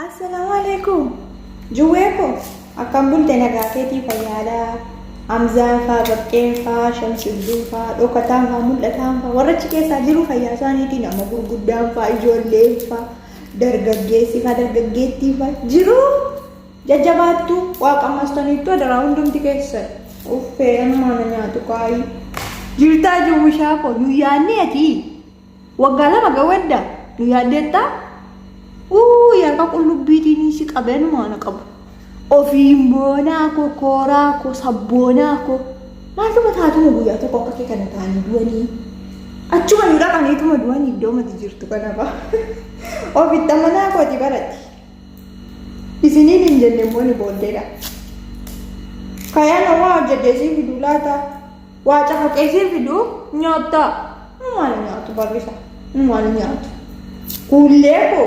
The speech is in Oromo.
Assalaamu alaikum. Juwwee koo akkam bulte nagaa keetii fayyaadha. Hamzaan faa, Baqqeen faa, Shamsuddin faa, Dhokataan faa, Mul'ataan faa warra achi keessaa jiru fayyaa isaaniitii nama gurguddaan faa, ijoolleen faa, dargaggeessi faa, dargaggeettii faa jiru. Jajjabaattu waaqa mastaniittu adaraa hundumti keessan. Uffee ammaa na nyaatu kaayii. Jirtaa jawwishaa koo nu yaadni atii. Waggaa 2 ga'u edda? Nu yaaddeettaa? Uuy harka qullubbiitiin si qabee numaa na qabu. Ofiin boonaa koo kooraa koo sabboonaa koo maaltuma taatuma guyyaa tokko akka kee kana ta'anii du'anii. Achuma nu dhaqaniituma du'anii iddoo mati jirtu kana fa'a. Ofitti amanaa kooti barati. Isiniin hin jenne immoo ni booddeedha. Kayaan waa hojjedhee sii fiduu laata? Waa cafaqee sii fiduu nyaattaa? Maal nyaatu barrisa? Maal nyaatu? Kuullee koo.